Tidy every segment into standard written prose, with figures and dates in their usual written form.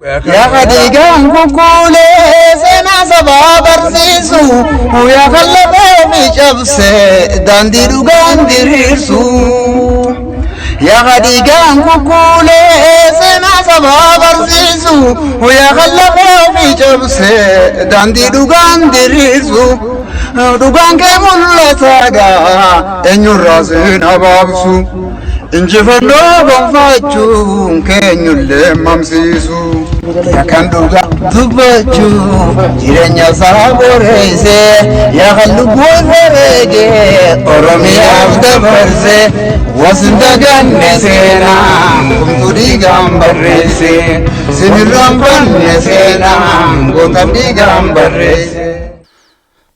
Yaa Khadiijaan kukkuulee seenaa sabaa barsiisu, yaa kan lafee fi cabse daandii dhugaan diriirsu. Yaa Khadiijaan kukkuulee seenaa sabaa barsiisu, yaa kan lafee fi cabse daandii dhugaan diriirsu. Dhugaan kee mul'ataadha eenyurraa seen abaabsu. Injifannoo gonfachuun keenyullee mamsiisu. Yaa kan dhugaa dubbachuuf jireenya isaa boreesse, yaa kan lubbuu wareege Oromiyaaf dabarse, wasin daganne seenaa kumtuu dhiigaan barreesse, sinirraan banne seenaa goota dhiigaan barreesse.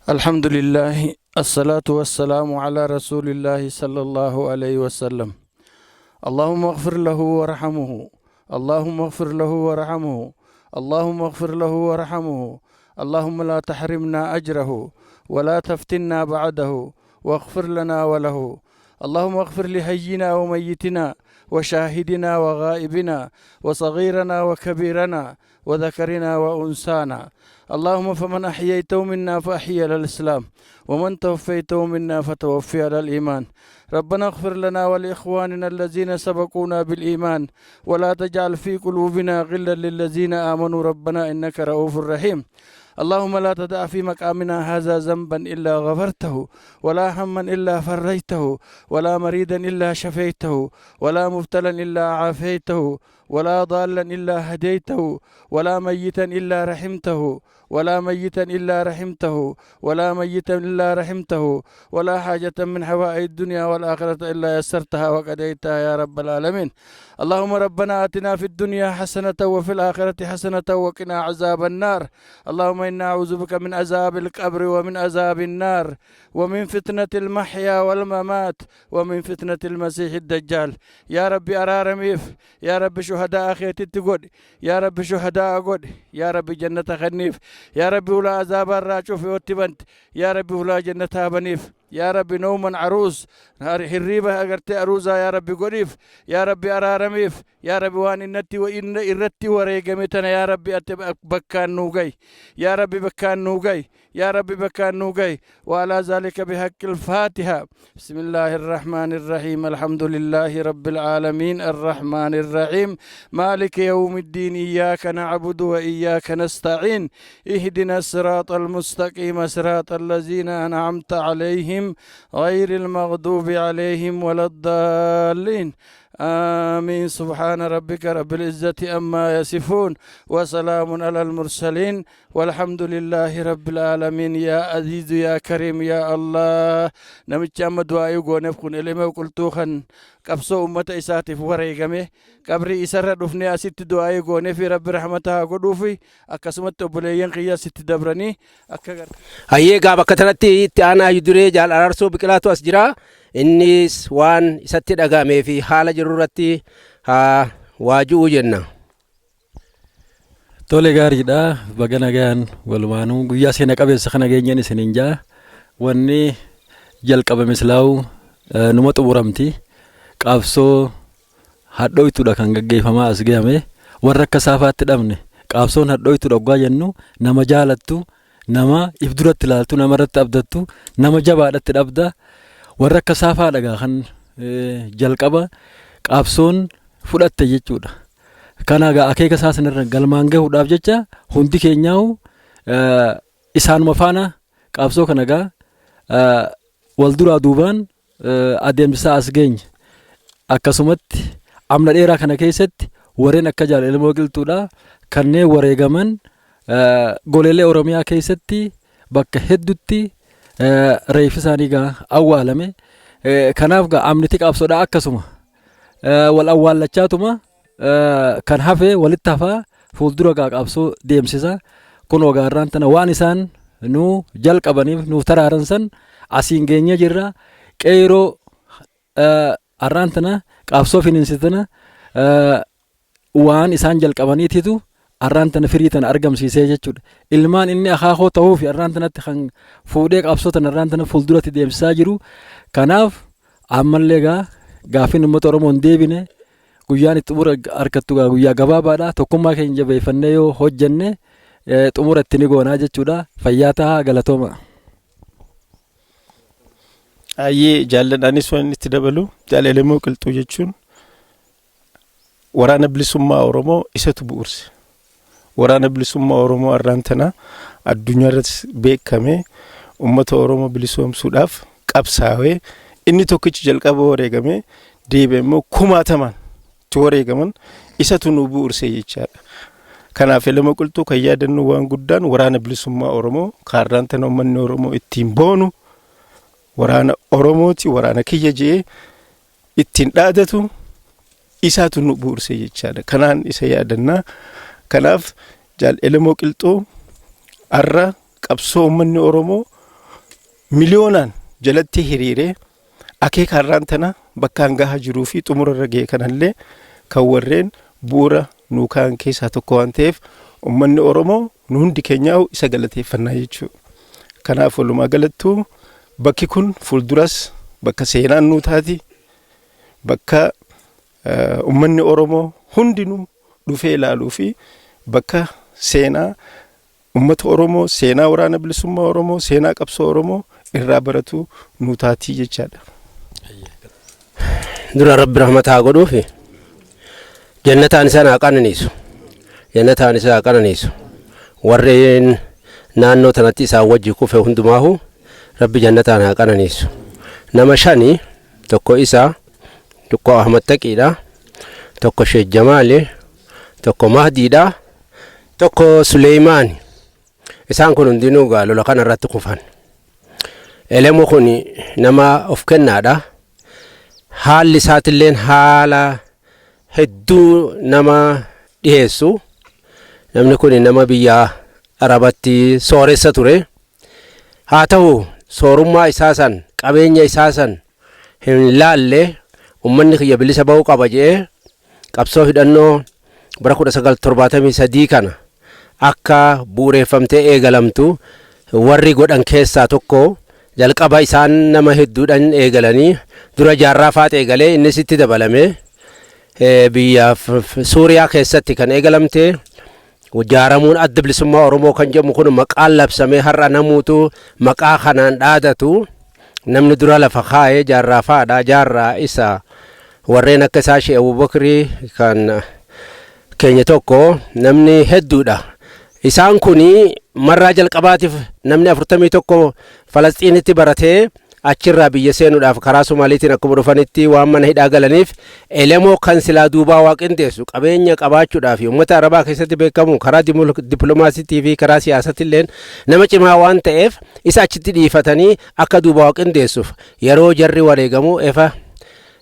الحمد لله، الصلاة والسلام على رسول الله صلى الله عليه وسلم. اللهم اغفر له وارحمه، اللهم اغفر له وارحمه، اللهم اغفر له وارحمه، اللهم لا تحرمنا أجره ولا تفتنا بعده، واغفر لنا وله. اللهم اغفر لحينا وميتنا وشاهدنا وغائبنا وصغيرنا وكبيرنا وذكرنا وأنسانا. اللهم فمن أحييته منا فأحيي على الإسلام، ومن توفيته منا فتوفي على الإيمان. ربنا اغفر لنا ولإخواننا الذين سبقونا بالإيمان، ولا تجعل في قلوبنا غلا للذين آمنوا، ربنا إنك رؤوف رحيم. اللهم لا تدع في مقامنا هذا ذنبا إلا غفرته، ولا هما إلا فرجته، ولا مريدا إلا شفيته، ولا مبتلا إلا عافيته، ولا ضالا إلا هديته، ولا ميتا إلا رحمته، ولا ميتا إلا رحمته، ولا ميتا إلا رحمته، ولا حاجة من حوائج الدنيا والآخرة إلا يسرتها وقضيتها يا رب العالمين. اللهم ربنا آتنا في الدنيا حسنة وفي الآخرة حسنة وقنا عذاب النار. اللهم إنا أعوذ بك من عذاب القبر ومن عذاب النار ومن فتنة المحيا والممات ومن فتنة المسيح الدجال. يا ربي araaramiif. يا ربي شهداء keetitti godhi. يا ربي شهداء godhi. يا ربي جنة kenniif. يا ربي hulaa azaaba irraa cufi otti banti. يا ربي hulaa jannataa baniif. يا ربي نوما عروس, hirriiba agartee aruuzaa يا ربي godhiif. يا ربي araaramiif. يا ربي waan innatti irratti wareegame tana يا ربي ati bakkaan nuu gahi. يا ربي bakkaan nuu gahi. يا ربي bakkaan nuu gahi. وعلى ذلك بحق الفاتحة. بسم الله الرحمن الرحيم. الحمد لله رب العالمين، الرحمن الرحيم، مالك يوم الدين، إياك نعبد وإياك نستعين، اهدنا الصراط المستقيم، صراط الذين أنعمت عليهم غير المغضوب عليهم ولا الضالين، آمين. سبحان ربك رب العزة عما يصفون، وسلام على المرسلين، والحمد لله رب العالمين. يا عزيز يا كريم يا الله، namicha amma du'aayii gooneef kun Elemoo Qilxuu kan qabsoo ummata isaatiif wareegame, qabrii isarra dhufnee asitti du'aayii gooneef Rabbi rahmata haa godhuufi, akkasumatti obboleeyyan kiyya asitti dabranii akka Hayyee, gaa bakka kanatti itti aanaa duree Jaal Araarsoo Biqilaatu as jira. Innis waan isatti dhagahamee fi haala jiru irratti haa waaju'u jenna. Tole, gaariidha. Baga nagaan walumaanuu guyyaa seena qabeessa kana geenyeen isiniin jaa. Wanni jalqabame silaa'u numa xumuramti. Qabsoo hadhooytuudha kan gaggeeffamaa as gahame. Warra akka saafaatti dhabne. Qabsoon hadhooytuudha oggaa jennu, nama jaalattu, nama if duratti ilaaltu, nama irratti abdattu, nama jabaadhatti dhabda. Warra akka saafaadha gaa kan jalqaba qabsoon fudhatte jechuudha. Kana egaa akeeka isaa sanarra galmaan gahuudhaaf jecha hundi keenyaa'u isaanuma faana qabsoo kana egaa wal duraa duubaan adeemsisaa as geenye. Akkasumatti amna dheeraa kana keessatti warreen akka Jaal Elemoo Qilxuudha kanneen wareegaman goleelee Oromiyaa keessatti bakka hedduutti reeffi isaanii gaa awwaalame. Kanaaf gaa amniti qabsoodhaa akkasuma wal awwaallachaatuma kan hafe walitti hafaa fuuldura gaa qabsoo deemsisa. Kun ogaarraan tana waan isaan nu jalqabaniif nuuf taraaran san asiin geenye jirra. Qeeroo har'aan tana qabsoo finiinsitana waan isaan jalqabaniititu har'aan tana firii tana argamsiisee jechuudha. Ilmaan inni akaakoo ta'uu fi har'aan tanatti kan fuudhee qabsoo tana har'aan tana fuulduratti deemsisaa jiru. Kanaaf ammallee gaa gaaffiin uummata Oromoo hin deebine. Guyyaan itti xumura argattu guyyaa gabaabaadha. Tokkummaa keenya jabeeffannee yoo hojjenne xumura itti ni goonaa jechuudha. Fayyaa tahaa, galatooma. Ayyee, jaalladhaanis waan itti dabalu, Jaal Elemoo Qilxuu jechuun Waraana Bilisummaa Oromoo isatu bu'urse. Waraana Bilisummaa Oromoo har'aan tana addunyaa irratti beekamee uummata Oromoo bilisoomsuudhaaf qabsaawee, inni tokkichi jalqaba wareegamee, deebi'ee immoo kumaatamaan itti wareegaman isatu nu bu'urse jechaadha. Kanaaf Elemoo Qilxuu kan yaadannu waan guddaan Waraana Bilisummaa Oromoo kaarraan tana uummanni Oromoo ittiin boonu, waraana Oromooti, waraana kiyya je'ee ittiin dhaadatu isaatu nu bu'urse jechaadha. Kanaan isa yaadannaa. Kanaaf Jaal Elemoo Qilxuu har'a qabsoo uummanni Oromoo miliyoonaan jalatti hiriiree akeeka har'aan tana bakkaan gahaa jiruu fi xumura irra ga'e kanallee kan warreen bu'uura nuu ka'an keessaa tokko waan ta'eef, uummanni Oromoo nu hundi keenyaa isa galateeffannaa jechuudha. Kanaaf walumaa galattuu bakki kun fuulduras bakka seenaan nuu taati, bakka uummanni Oromoo hundinuu dhufee ilaaluu fi bakka seenaa uummata Oromoo, seenaa Waraana Bilisummaa Oromoo, seenaa qabsoo Oromoo irraa baratu nuu taatii jechaadha. Dura Rabbi rahmata haa godhuufi, jannataan isaan haa qananiisu, jannataan isaa haa qananiisu. Warreen naannoo tanatti isaan wajji kufe hundumaahu Rabbi jannataan haa qananiisu. Nama shani: tokko isa, tokko Ahmad Taqiidha, tokko Sheekh Jamaali, tokko Mahdiidha, tokko Suleymaani. Isaan kun hundinuu gaa lola kana irratti kufan. Elemo kun nama of kennaadha. Haalli isaatilleen haala hedduu nama dhiheessu. Namni kun nama biyya Arabatti sooressa ture. Haa ta'u, soorummaa isaa san, qabeenya isaa san hin laalle. Ummanni kiyya bilisa ba'uu qaba jedhee qabsoo hidhannoo bara 1973 kana akka bu'uureeffamtee eegalamtu warri godhan keessaa tokko. Jalqaba isaan nama hedduudhaan eegalanii, dura Jaarraa Faaxee eegalee, innis itti dabalame. Biyya Suuriyaa keessatti kan eegalamte jaaramuun Adda Bilisummaa Oromoo kan jedhamu kun maqaan labsamee har'a namuutu maqaa kanaan dhaadatu, namni dura lafa kaa'ee Jaarraa Faadha. Jaarraa isa, warreen akka isaa Shee Abubakrii kan keenya tokko, namni hedduudha. Isaan kun marraa jalqabaatiif namni 41 Falasxiinitti baratee achirraa biyya seenuudhaaf karaa Somaaliitiin akkuma dhufanitti waan mana hidhaa galaniif, Elemoo kan silaa duubaa waa qindeessu, qabeenya qabaachuudhaaf uummata Arabaa keessatti beekamu, karaa dippiloomaasiitii fi karaa siyaasaatti nama cimaa waan ta'eef, isa achitti dhiifatanii akka duubaa waa qindeessuuf, yeroo jarri wareegamu efa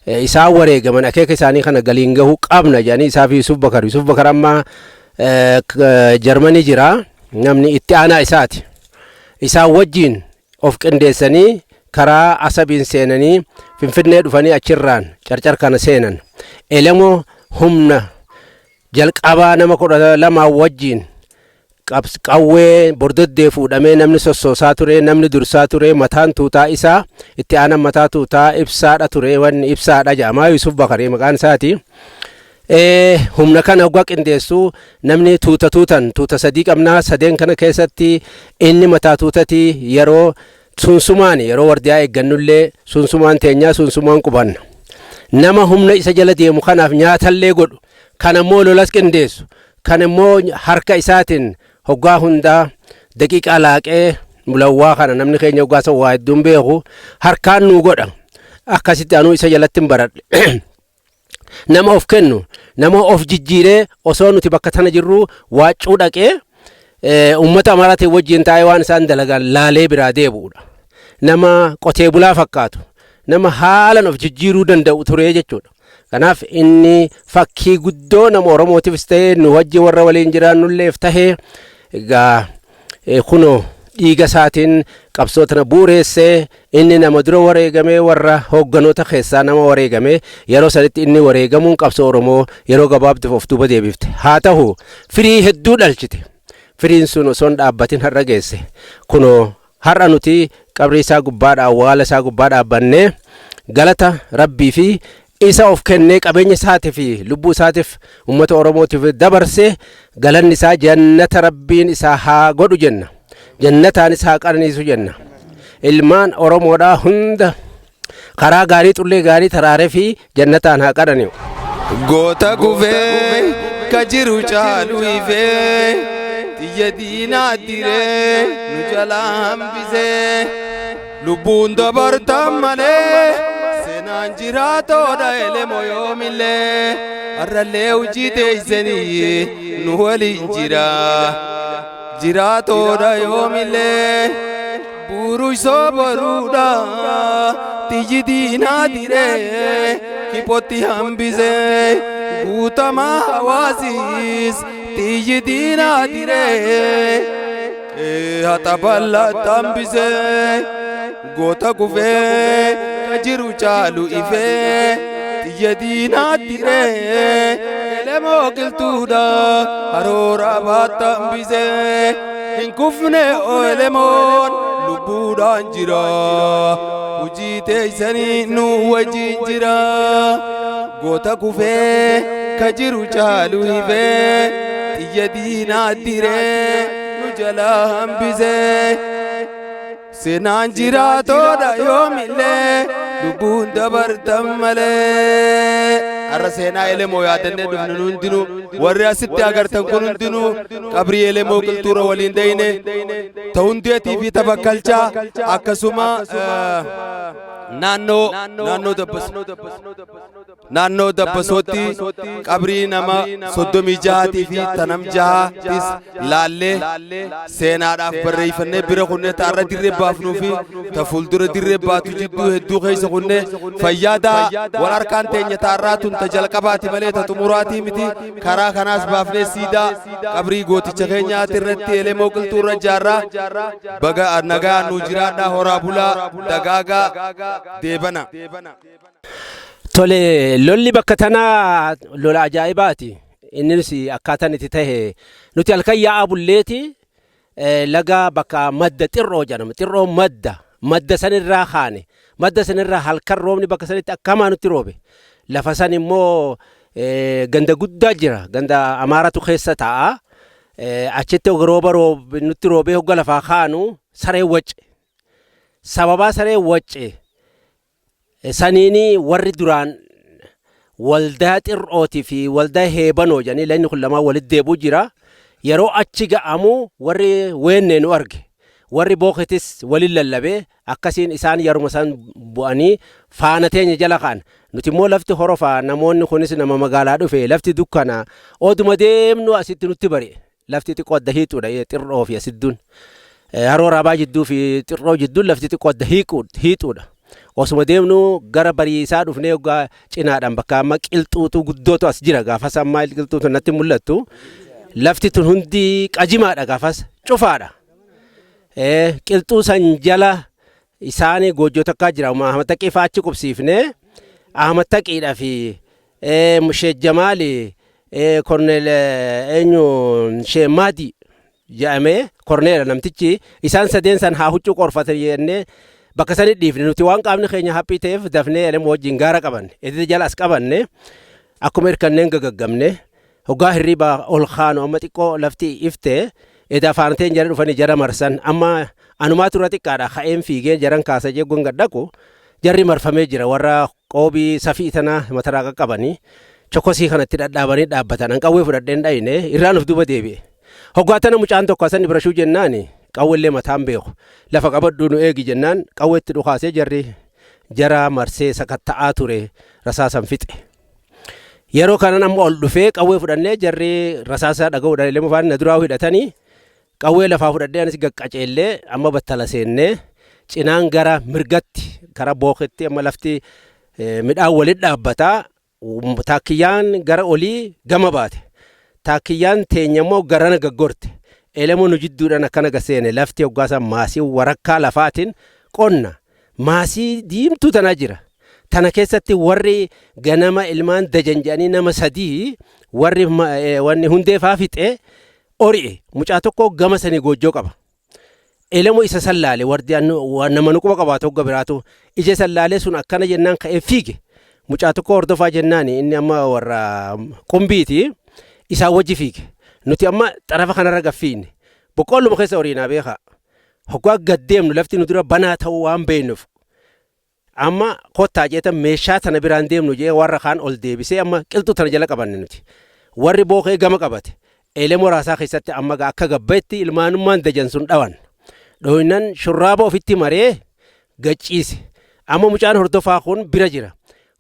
isaan wareegaman akeeka isaanii kana galiin gahuu qabna jedhanii isaa fi Yusuf Bakar. Yusuf Bakar amma Jarmanii jira, namni itti aanaa isaati. Isaan wajjin of qindeessanii karaa Asabiin seenanii Finfinnee dhufanii achirraan Carcar kana seenan. Elemoo humna jalqabaa nama 12 wajjin qawwee bordoddee fuudhamee namni sossoosaa ture, namni dursaa ture, mataan tuutaa isaa, itti aanan mataa tuutaa Ibsaadha ture. Wanni Ibsaadha jedhamaa, Yusuf Bakarii maqaan isaati. Humna kana hoggaa qindeessu namni tuuta tuutan, tuuta sadii qabnaa, sadeen kana keessatti inni mataa tuutati. Yeroo sunsumaan, yeroo wardiyaa eeggannullee sunsumaan teenyaa, sunsumaan qubanna. Nama humna isa jala deemu kanaaf nyaatallee godhu, kan ammoo lolas qindeessu, kan immoo harka isaatiin hoggaa hundaa daqiiqaa laaqee mulawwaa kana, namni keenya hoggaa san waa hedduun beeku, harkaan nuu godha. Akkasitti anuu isa jalatti hin baradhe. Nama of kennu, nama of jijjiiree, osoo nuti bakka tana jirru Waaccuu dhaqee uummata Amaaraatiin wajjin taa'ee waan isaan dalagan laalee biraa deebi'udha. Nama qotee bulaa fakkaatu, nama haalan of jijjiiruu danda'u ture jechuudha. Kanaaf inni fakkii guddoo nama Oromootiifis ta'ee nu wajji warra waliin jiraannulleef tahee, egaa kunoo dhiiga isaatiin qabsoo tana bu'uureessee, inni nama dura wareegamee, warra hoogganoota keessaa nama wareegame. Yeroo sanitti inni wareegamuun qabsoo Oromoo yeroo gabaabduuf of duuba deebifte. Haa ta'u, firii hedduu dhalchite. Firiin sun osoo hin dhaabbatin har'a geesse. Kunoo har'a nuti qabrii isaa gubbaadha, awwaala isaa gubbaa dhaabbannee galata Rabbii fi Isa of kennee qabeenya isaatii fi lubbuu isaatiif uummata Oromootiif dabarse, galanni isaa jannata Rabbiin isaa haa godhu jenna. Jannataan isaa haa qananiisu jenna. Ilmaan Oromoodhaa hunda karaa gaarii, xullee gaarii taraaree fi jannataan haa qanani'u. Goota kufee ka jiru caalu ifee, xiyya diinaa diree nu jalaa hambisee, lubbuun dabartan malee seenaan jiraatoodha. Elemoo yoomillee har'allee hojii teessanii nu waliin jira, jiraatoodha yoomillee. Buruusoo boruudha, xiyyi diinaa diree kiphotti hambisee, guutamaa hawaasiis xiyyi diinaa diree haxa bal'aatti hambisee. Goota kufee ka jiru caalu ifee, xiyya diinaa diree Elemoo Qilxuudha haroora baatti hambisee. Hin kufne Elemoon, lubbuudhaan jira, hojii teessanii nu wajjin jira. Goota kufee ka jiru caalu ifee, xiyya diinaa diree nu jalaa hambisee, seenaan jiraatoodha yoomillee, lubbuun dabartan malee. Har'a seenaa Elemoo yaadannee dhufne. Nu hundinuu, warri asitti agartan kun hundinuu, qabrii Elemoo Qilxuura waliin dayne ta hundeetii fi tabakkalchaa, akkasuma naannoo Dabbasootti qabrii nama 36 fi tanam jahatis laallee seenaadhaaf barreeffannee bira kunnee, ta'arra dirree baafnuu fi ta fuuldura dirree baatu jidduu hedduu keessa kunnee fayyaadaa wal harkaan teenya. Ta'arraa tun ta jalqabaati malee ta xumuraatii miti. Karaa kanaas baafnee siidaa qabrii gooticha keenyaati irratti Elemoo Qilxuu irra jaarraa. Baga nagaa nu jiraadhaa, horaa bulaa, dagaagaa deebana. Tole, lolli bakka tanaa lola ajaa'ibaati. Innis akkaataan itti tahe, nuti halkan yaa'aa bulleeti laga bakka madda Xirroo jedhama. Xirroo madda sanirraa kaane. Madda sanirraa halkan roobni bakka sanitti akka hamaa nutti roobe. Lafa san immoo ganda guddaa jira. Ganda Amaaratu keessa taa'a. Achitti rooba nutti roobee hogga lafaa kaanu saree wacce. Sababaa saree wacce saniini warri duraan waldaa Xir'ootii fi waldaa Heebanoo jedhanii lagni kun lamaan walitti deebi'u jira. Yeroo achi ga'amu warri Weennee nu arge. Warri Booketis waliin lallabee, akkasiin isaan yeruma isaan bu'anii faana teenya jala ka'an. Nuti immoo lafti horofaa, namoonni kunis nama magaalaa dhufe, lafti dukkana, oduma deemnu asitti nutti bari'e. Lafti xiqqoo adda hiixuudha Xir'oo fi asidduun. Haroo Raabaa jidduu fi Xir'oo jidduun lafti xiqqoo adda hiixuudha. Osuma deemnu gara bariisaa dhufnee hoggaa cinaadhaan bakka amma qilxuutu guddootu as jira, gaafas amma qilxuutu natti mul'attu. Lafti tun hundi qajimaadha, gaafas cufaadha. Qilxuu san jala isaanii goojjoo takkaa jira. Ahmad Taqii fa'aa achi qubsiifnee, Ahmad Taqiidhaa fi Sheek Jamaali, Korneel eenyu, Sheek Maadii jedhamee korneela namtichi, isaan sadeen san haa huccuu qorfatan jennee bakka sani dhiifne. Nuti waan qaamni keenya haphii ta'eef dafnee Elemoo wajjin gaara qabanne, ededa jala as qabanne. Akkuma hirkanneen gagaggamne. Hoggaa hirriibaa ol kaanu amma xiqqoo lafti ifte. Eda faanteen jara dhufanii jara marsan. Amma anumaa tura xiqqaadha, ka'een fiigee jaran kaasa jee gonga dhaqu, jarri marfamee jira. Warra qoobii safii tana mataraa qaqqabanii chokosii kanatti dhadhaabanii dhaabbatan. An qawwee fudhadheen dhayne, irraan of duuba deebi'e. Hoggaa tana mucaan tokko Hasan Ibrashuu jennaani, qawweellee mataan beeku, lafa qabadhuu nu eegi jennaan qawweetti dhukaasee, jarri jara marsee sakatta'aa ture rasaasan fixe. Yeroo kanan amma ol dhufee qawwee fudhannee, jarri rasaasa dhaga'uudhaan illee mufaan na duraa hidhatanii, qawwee lafaa fudhadhee anis gaqqaceellee amma battala seennee, cinaan gara mirgatti gara booketti amma lafti midhaan walitti dhaabbataa. Taakkiyyaan gara olii gama baate, taakkiyyaan teenya immoo garana gaggorte. Elemoo nu jidduudhaan akkana gaseene. Lafti hoggaasan maasii warakkaa lafaatiin qonna maasii diimtuu tanaa jira. Tana keessatti warri ganama ilmaan Dajan jedhanii nama sadii, warri wanni hundee faa fixe ori'e, mucaa tokko gama sanii goojjoo qaba. Elemo isa sallaale, wardi nama nu quba qabaatu hogga biraatu ija sallaalee sun akkana jennaan ka'ee fiige. Mucaa tokko hordofaa jennaan inni amma warra Qumbiiti isaan wajji fiige. Nuti amma xarafa kanarra gaffiinne. Boqqoolluma keessa horiinaa beekaa. Hoggaa gad deemnu lafti nu dura banaa ta'uu waan beeknuuf amma kottaa jeetan meeshaa tana biraan deemnu jee warra kaan ol deebisee amma qilxuu tana jala qabanne nuti. Warri bookee gama qabate. Elemoo raasaa keessatti amma akka gabbeetti ilmaanummaan Dajan sun dhawan. Dhooynan shurraaba ofitti maree gacciise. Amma mucaan hordofaa kun bira jira.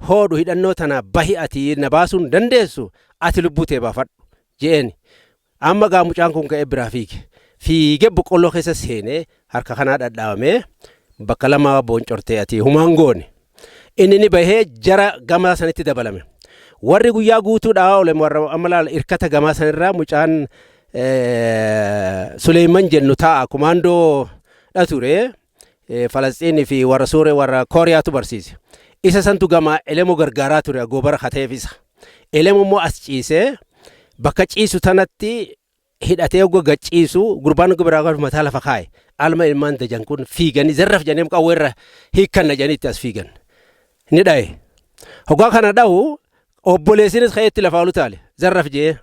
Hoodhu hidhannoo tana bahi, ati na baasuu hin dandeessu, ati lubbuu tee baafadhu je'een. Amma gaa mucaan kun ka'ee biraa fiige. Fiigee boqqolloo keessa seenee harka kanaa dhadhaabamee bakka lama booncortee ati humaan goone. Inni ni bahee jara gamaa sanitti dabalame. Warri guyyaa guutuu dhawaa oole warra amma laala irkata gamaa sanirraa mucaan Suleeman jennu taa'a kumaandoo dha ture. Falasxiinii fi warra Suuree warra Kooriyaatu barsiise. Isa santu gama Elemoo gargaaraa ture goobara kateef isa. Elemoo immoo as ciisee bakka ciisu tanatti hidhatee hogga gad ciisu gurbaan hogga biraa galu mataa lafa kaa'e. Alma ilmaan Dajan kun fiiganii zarraf jedhanii qawwee irra hiikkanna jedhanii itti as fiigan. Ni dhaye. Hoggaa kana dhahu obboleessinis ka'ee itti lafaa ol utaale. Zarraf jedhee.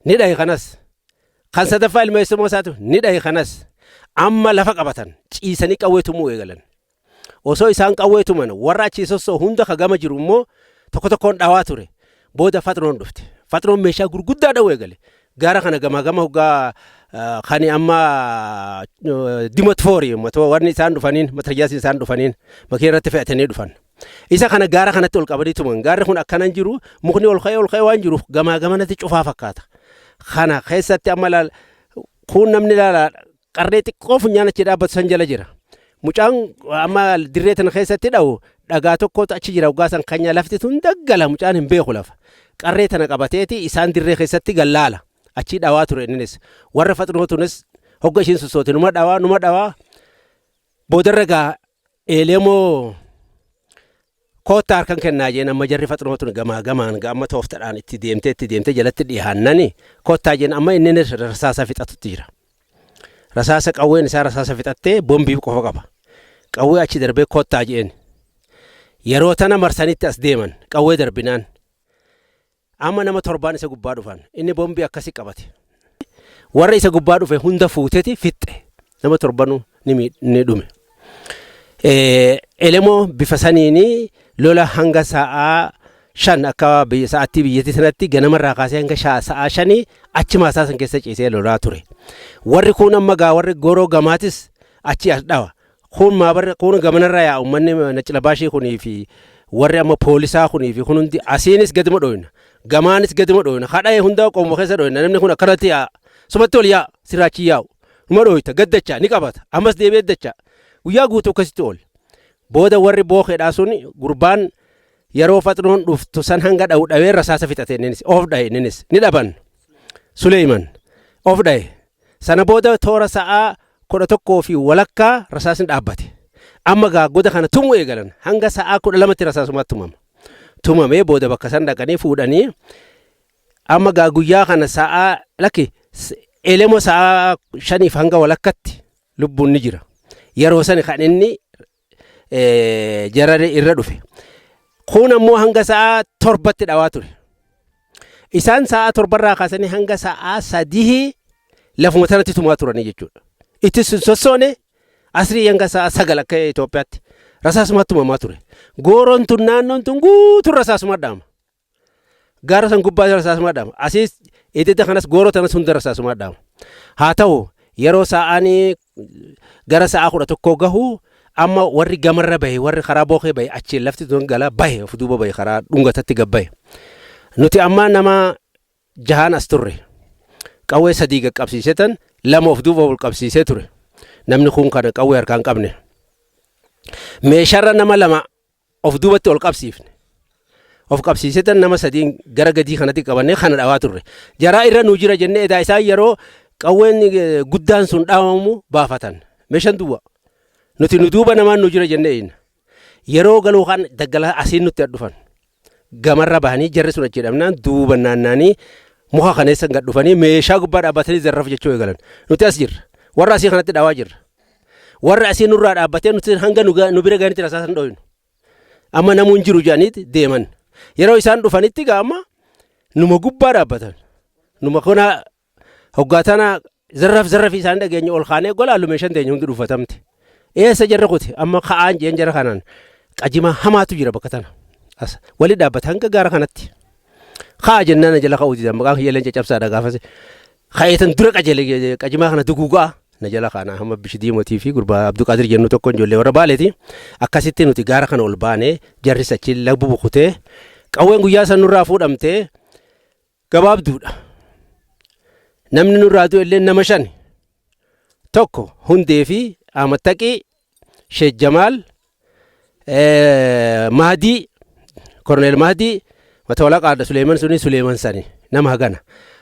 Ni dhaye kanas. Kan sadaffaa ilma eessumaa isaatu ni dhaye kanas. Amma lafa qabatan ciisanii qawwee tumuu eegalan. Osoo isaan qawwee tuman warra achii sossoo hunda ka gama jiru immoo tokko tokkoon dhawaa ture. Booda Faxnoon dhufte. Faxnoon meeshaa gurguddaa dhawuu eegale. Gaara kana gamaa gama hoggaa kan amma dimotfoori wanni isaan dhufaniin matarjaasiin isaan dhufaniin makiina irratti fe'atanii dhufan. Isa kana gaara kanatti ol qabanii tuman. Gaarri kun akkanan jiru, mukni ol ka'ee ol ka'ee waan jiruuf gamaa gamanatti cufaa fakkaata. Kana keessatti amma laal kun namni laala qarree xiqqoo funyaan achi dhaabbatu san jala jira. Mucaan amma dirree tana keessatti dha'u dhagaa tokkotu achi jira, waggaa san kanya lafti tun daggala, mucaan hin beeku lafa. Qarree tana qabateeti isaan dirree keessatti gallaala. Achii dhawaa ture innis. Warra Faxinoo tunis hogga ishiin sossoote numa dhawaa numa dhawaa. Boodarra gaa Elemoo koottaa harkan kennaa jeen, amma jarri Faxinoo tun gamaa gamaan gaa amma tooftadhaan itti deemtee itti deemtee jalatti dhiyaannani koottaa jeen, amma inni rasaasa fixatutti jira. Rasaasa qawween isaa rasaasa fixattee bombii qofa qaba. Qawwee achi darbee koottaa jeen. Yeroo tana marsanitti as deeman qawwee darbinaan. Amma nama torbaan isa gubbaa dhufan. Inni bombii akkasi qabate. Warra isa gubbaa dhufe hunda fuuteti fixxe. Nama torbanuu ni dhume. Elemoo bifa saniini lola hanga sa'aa 5 akka sa'aattii biyyattii sanatti ganamarraa kaasee hanga sa'aa 5 achi maasaa san keessa ciisee lolaa ture. Warri kun amma gaa warri goroo gamaatis achi as dhawa. Kun maabarra kun gamanarra yaa uummanni naccilabaashii kunii fi warri amma poolisaa kunii fi kun hundi asiinis gaduma dhoyna. Gamaanis gaduma dhoyna. Kadha'ee hunda qomo keessa dhoyna. Namni kun akkanatti yaa sumatti ol yaa sirraachi yaa'u. Numa dhoyta gaddachaa ni qabata. Ammas deebi'ee dachaa. Guyyaa guutuu akkasitti oole. Booda warri bookeedhaa sun gurbaan yeroo Faxinoon dhuftu san hanga dha'u dhawee rasaasa fixate, inninis of dhaye, inninis ni dhaban. Suleeyman of dhaye. Sana booda toora sa'aa 11:30 rasaasni dhaabbate. Amma gaa goda kana tumuu eegalan, hanga sa'aa 12tti rasaasumatti tumama. Tumamee booda bakka san dhaqanii fuudhanii amma gaa guyyaa kana sa'aa lakki Elemoo sa'aa 5f hanga walakkatti lubbuun ni jira. Yeroo sani kan inni jarare irra dhufe. Kun ammoo hanga sa'aa 7tti dhawaa ture. Isaan sa'aa 7rraa kaasanii hanga sa'aa 3 lafuma sanatti tumaa turanii jechuudha. Itti sun sossoone asrii hanga sa'aa 9 akka Itoophiyaatti rasaasumatti tumamaa ture. Gooroon tun naannoon tun guutuun rasaasuma dhaama. Gaara san gubbaa rasaasuma dhaama. Asiis idida kanas gooroo tanas hunda rasaasuma dhaama. Haa ta'u yeroo sa'aanii gara sa'aa 11 gahu amma warri gamarra bahe, warri karaa bookee bahe, achiin lafti tun gala bahe, of duuba bahe, karaa dhungatatti gad bahe. Nuti amma nama jahaan as turre. Qawwee sadii qaqqabsiisee tan lama of duuba ol qabsiisee ture. Namni kun kana qawwee harkaan qabne. Meeshaarra nama lama of duubatti ol qabsiifne. Of qabsiisee tan nama sadiin gara gadii kanatti qabannee kana dhawaa turre. Jaraa irra nu jira jennee edaa isaan yeroo qawween guddaan sun dhawamu baafatan. Meeshaan duwwa. Nuti nu duuba namaan nu jira jennee iyna. Yeroo galuu kan daggala asiin nutti dhufan. Gamarra bahanii jarri sun achi dhabnaan duuba naannaanii muka kaneessa gad dhufanii meeshaa gubbaa dhaabbatanii zarraf jechuu eegalan. Nuti as jirra. Warra asii kanatti dhawaa jirra. Warra asii nurraa dhaabbatee nuti hanga nu bira gahanitti rasaasan dhoynu. Amma namuun jiru jedhaniiti deeman. Yeroo isaan dhufanitti gaa amma numa gubbaa dhaabbatan. Numa kana hoggaa tana zarraf zarrafii isaanii dhageenye ol kaanee golaallu meeshaan teenya hundi dhuunfatamte. Eessa jarri kuti amma ka'aan jeen jara kanaan qajimaa hamaatu jira bakka tana. As wali dhaabbata hanga gaara kanatti. Ka'a jennaan jala ka'uu didan maqaan kiyya leenca cabsaadha gaafas. Ka'eetan dura qajeele qajimaa kana duguugaa na jala kaana hamma bishi diimotii fi gurbaa Abduqaadir jennu tokko ijoollee warra baaleeti. Akkasitti nuti gaara kana ol baanee jarris achi lagu bukutee qawween guyyaa san nurraa fuudhamtee gabaabduudha. Namni nurraa du'e illee nama shani. Tokko Hundee fi Ahmad Taqii, Sheek Jamaal, Mahdii, Koroneel Mahdii, mata walaqaadha Suleeman suni Suleeman sani nama hagana.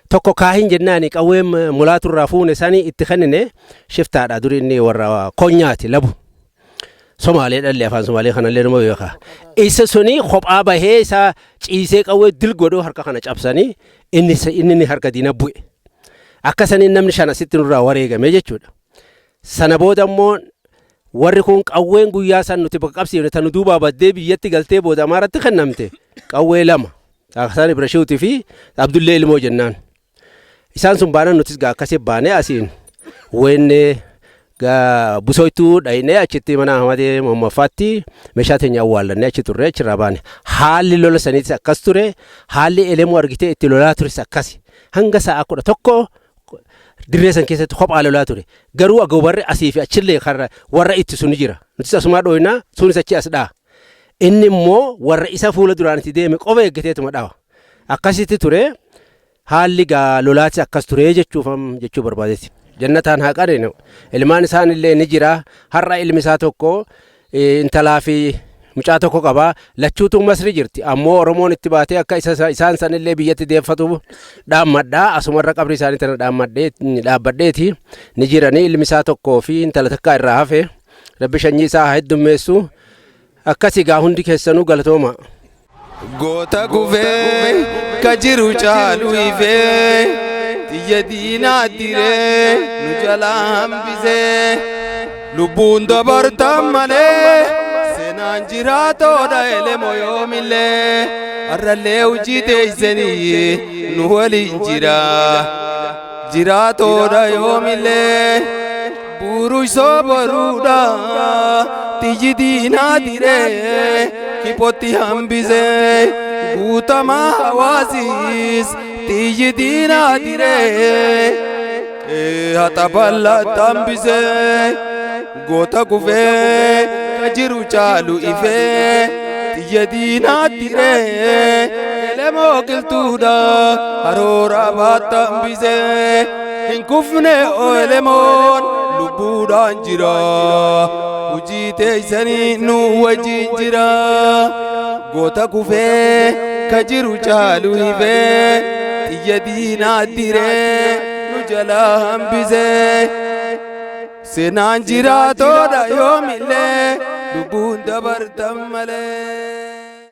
Tokko kaahin jennaani qawween mulaatu irraa fuune sani itti kennine shiftaadha duri inni warra konyaati labu. Somaalee dhalli afaan Somaalee kanallee numa beeka. Isa suni kophaa bahee isa ciisee qawwee dil godhuu harka kana cabsanii inni inni harka diina bu'e. Akka saniin namni shan asitti nurraa wareegame jechuudha. Sana booda immoo warri kun qawween guyyaa san nuti bakka qabsiifne tanu duubaa baddee biyyatti galtee booda Amaaratti kennamte qawwee lama. Hasan Ibrashiutii fi Abdullee Ilmoo jennaan. Isaan sun baanan nutis gaa akkasii baanee asiin weennee gaa busoytuu dhaynee achitti mana Ahmadee Muhammaffaatti meeshaa teenya awwaallannee achi turre achirraa baane. Haalli lola saniitis akkas ture. Haalli Elemoo argitee itti lolaa tures akkasi. Hanga sa'a 11 dirree san keessatti kophaa lolaa ture. Garuu agoobarri asii fi achillee karra warra ittisu ni jira. Nutis asumaa dhooynaa sunis achi as dha'a. Inni immoo warra isa fuula duraan itti deeme qofa eeggateetuma dhawa. Akkasitti ture. Haalli gaa lolaatis akkas ture jechuufam jechuu barbaadeeti. Jannataan haa qarinu. Ilmaan isaan illee ni jira. Har'a ilmi isaa tokko intalaa fi mucaa tokko qaba. Lachuutu Masri jirti. Ammoo Oromoon itti baatee akka isa isaan san illee biyyatti deeffatu dhaammadha. Asumarra qabri isaanii tana dhaammadhee dhaabbadheeti. Ni jirani ilmi isaa tokkoo fi intala takkaa irraa hafe. Rabbi shanyii isaa haa heddummeessu. Akkasi gaa hundi keessanuu galatooma. Goota kufee ka jiru caalu ifee xiyya diinaa diree nu jalaa hambisee lubbuun dabartan malee seenaan jiraatoodha elemo yoomillee har'allee hojii teessanii nu waliin jira jiraatoodha yoomillee buruysoo boruudha xiyyi diinaa diree kiphotti hambisee guutamaa hawaasiis xiyyi diinaa diree haxa bal'aatti hambisee goota kufee ka jiru caalu ifee xiyya diinaa diree elemoo qiltuudha haroora baatti hambisee hin kufne elemoon lubbuudhaan jira hojii teessanii nu wajjin jira goota kufee ka jiru caalu ifee xiyya diinaa diree nu jalaa hambisee seenaan jiraatoodha yoomillee lubbuun dabartan malee.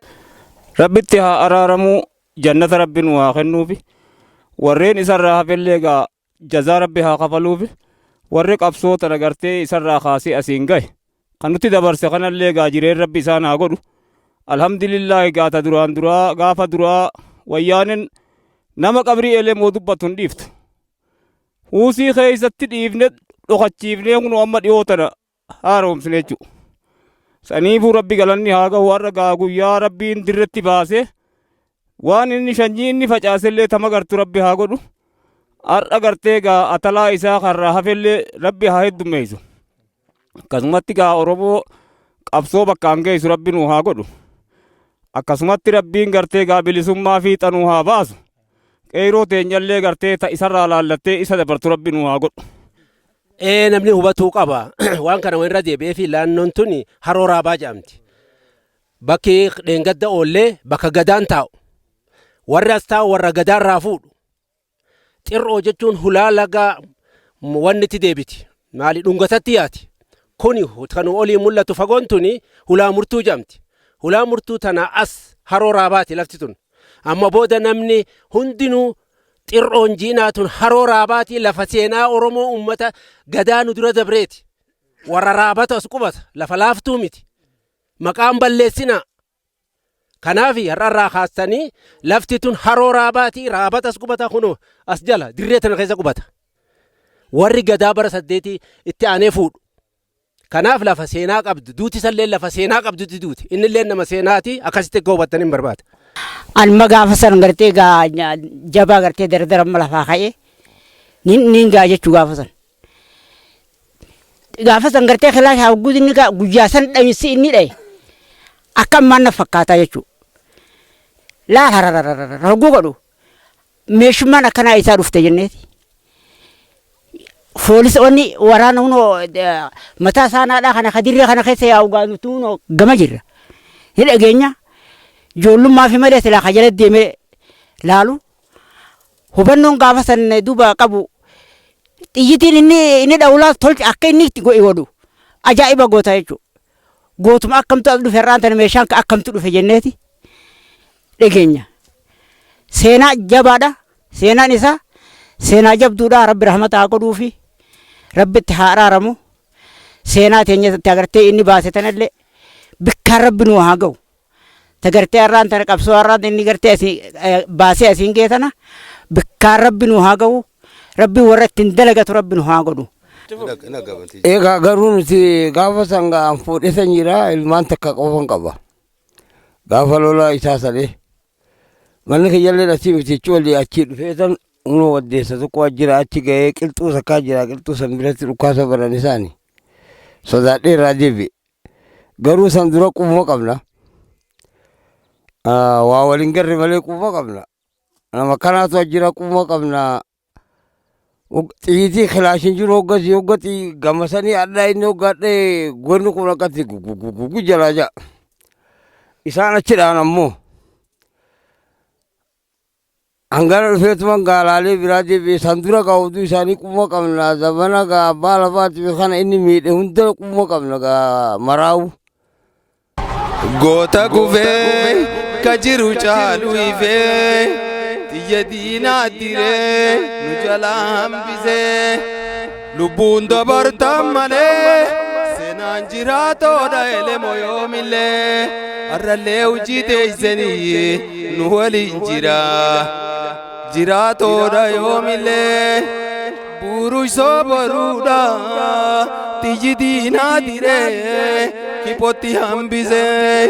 Rabbitti haa araaramuu jannata rabbi nu haa kennuufi warreen isarraa hafellee egaa jazaa rabbi haa kafaluufi warri qabsoo tana gartee isarraa kaasee asiin gahe kan nutti dabarse kanallee egaa jireen rabbi isaan haa godhu alhamdulillah egaa ta duraan duraa gaafa duraa wayyaanen nama qabrii elemoo dubbatu hin dhiiftu huusii keessatti dhiifne dhokachiifnee kunoo amma dhiyoo tana haaromsine jechuudha. Saniifuu rabbi galanni haa gahu har'a gaa guyyaa rabbiin dirretti baase waan inni sanyii inni facaasellee tama gartu rabbi haa godhu. Har'a gartee gaa atalaa isaa karraa hafellee rabbi haa heddummeessu. Akkasumatti gaa Oromoo qabsoo bakkaan geessu rabbi nuu haa godhu. Akkasumatti rabbiin gartee gaa bilisummaa fiixa nuu haa baasu. Qeyroo teenyallee gartee ta isarraa laallattee isa dabartu rabbi nuu haa godhu. Ee namni hubatuu qaba. Waan kana irra deebi'ee fi laannoon tuni haroo raabaa jedhamti. Bakki dheengadda oollee bakka gadaan taa'u. Warri as taa'u warra gadaan irraa fuudhu. Xir'oo jechuun hulaa laga wanni itti deebiti. Maali dhungatatti yaati. Kuni kan olii mul'atu fagoon tuni hulaa murtuu jedhamti. Hulaa murtuu tana as haroo raabaati lafti tun. Amma booda namni hundinuu Xir'oon jiinaa tun haroo raabaatii lafa seenaa Oromoo uummata gadaa nu dura dabreeti. Warra raabatu as qubata. Lafa laaftuu miti. Maqaan balleessinaa. Kanaaf har'arraa kaastanii lafti tun haroo Raabaatii, Raabatas qubata, kunoo as jala dirree tana keessa qubata. Warri gadaa bara 8 itti aanee fuudhu. Kanaaf lafa seenaa qabdu, duuti isallee lafa seenaa qabdutti duuti. Innillee nama seenaati, akkasitti akka hubattanii hin barbaada. Anuma gaafa san gartee gaa jabaa gartee dardara amma lafaa ka'ee nin gaa jechuu gaafa san. Gaafa san gartee kilaash haguugu inni guyyaa san dhahinsi inni dhahe akka ammaan na fakkaataa jechuudha. Laal harararara hogguu godhu meeshummaan akkanaa isaa dhufte jenneeti. Foolisa wanni waraana hunoo mataa saanaadhaa kana kadirree kana keessa yaa'u gaanutu hunoo gama jirra. Ni dhageenya, ijoollummaa fi malee silaa ka jala deemee laalu hubannoon gaafa san duuba qabu, xiyyitiin inni dha'u laal tolche akka inni itti godhu ajaa'iba goota jechuudha. Gootuma akkamtu as dhufe, har'aan tana meeshaan akkamtu dhufe jenneeti dhageenya. Seenaa jabaadha. Seenaan isaa seenaa jabduudha. Rabbi rahmata haa godhuufi, Rabbi itti haa araaramu. Seenaa teenya agartee inni baase tanallee bikkaan Rabbi nu haa ga'u. Tagartee har'aan tana qabsoo har'aan inni gartee asii baasee asiin ga'e tana bikkaan Rabbi nu haa ga'u. Rabbi warra ittiin dalagatu Rabbi nu haa godhu. Egaa garuu nuti gaafa sangaan fuudhee san jira, ilmaan takka qofan qaba. Gaafa lola isaa sadee. Manni kiyyallee asii miti jechuun walii achii dhufee san unoo waddeessa tokko jira, achi ga'ee qilxuu takkaa jira, qilxuu san biratti dhukaasa baran isaani. Sodaadhee irraa deebi'e. Garuu san dura qubuma qabna. Waa waliin garre malee qubuma qabna. Nama kanaatu jira, qubuma qabna. Xiyyitii kilaashin jiru hoggasii hoggati gama sanii addaa inni hoggadhee gonni kun akkatti gugugugu jalaa ja'a. Isaan achi dhaan ammoo hangana dhufeetuma gaalaalee biraa deebi'e. San dura gaa oduu isaanii qubuma qabna, zamana gaa abbaa lafaati kana inni miidhe hunda qubuma qabna gaa maraawu. Goota kufee ka jiru caalu ifee, xiyya diinaa diree nu jalaa hambisee, lubbuun dabartan malee seenaan jiraatoodha. Elemoo yoomillee har'allee hojii teessanii nu waliin jira, jiraatoodha yoomillee. Buruusoo boruudha, xiyyi diinaa diree kiphotti hambisee,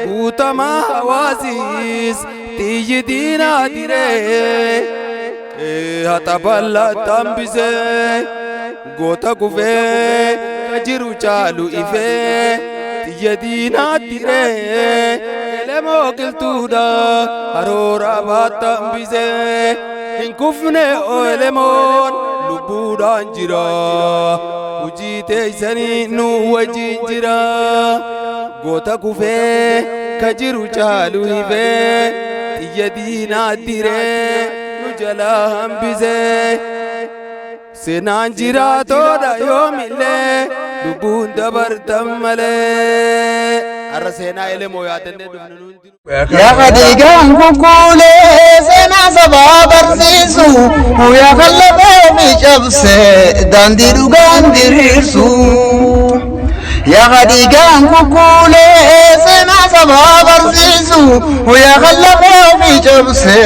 guutamaa hawaasiis xiyyi diinaa diree haxa bal'aatti hambisee. Goota kufee ka jiru caalu ifee, xiyya diinaa diree Elemoo Qilxuudha haroora baatta hambisee. Hin kufne Elemoon, lubbuudhaan jira, hojii teessanii nu wajjin jira. Goota kufee ka jiru caalu ifee, xiyya diinaa diree nu jalaa hambisee, seenaan jiraatoodha yoomillee, lubbuun dabartan malee. Har'a seenaa Elemoo yaadannee dhufnu nuun jiru. Yaa dhiigaan kukkuulee seenaa sabaa barsiisu, yaa kan lafee ofii cabse daandii dhugaan diriirsu. Yaa dhiigaan kukkuulee seenaa sabaa barsiisu, yaa kan lafee ofii cabse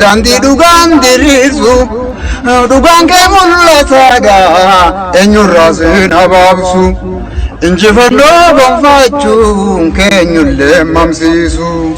daandii dhugaan diriirsu. Dhugaan kee mul'ataadha, eenyurraa seenaa baabsu. Injifannoo gonfachuun keenyullee mamsiisu.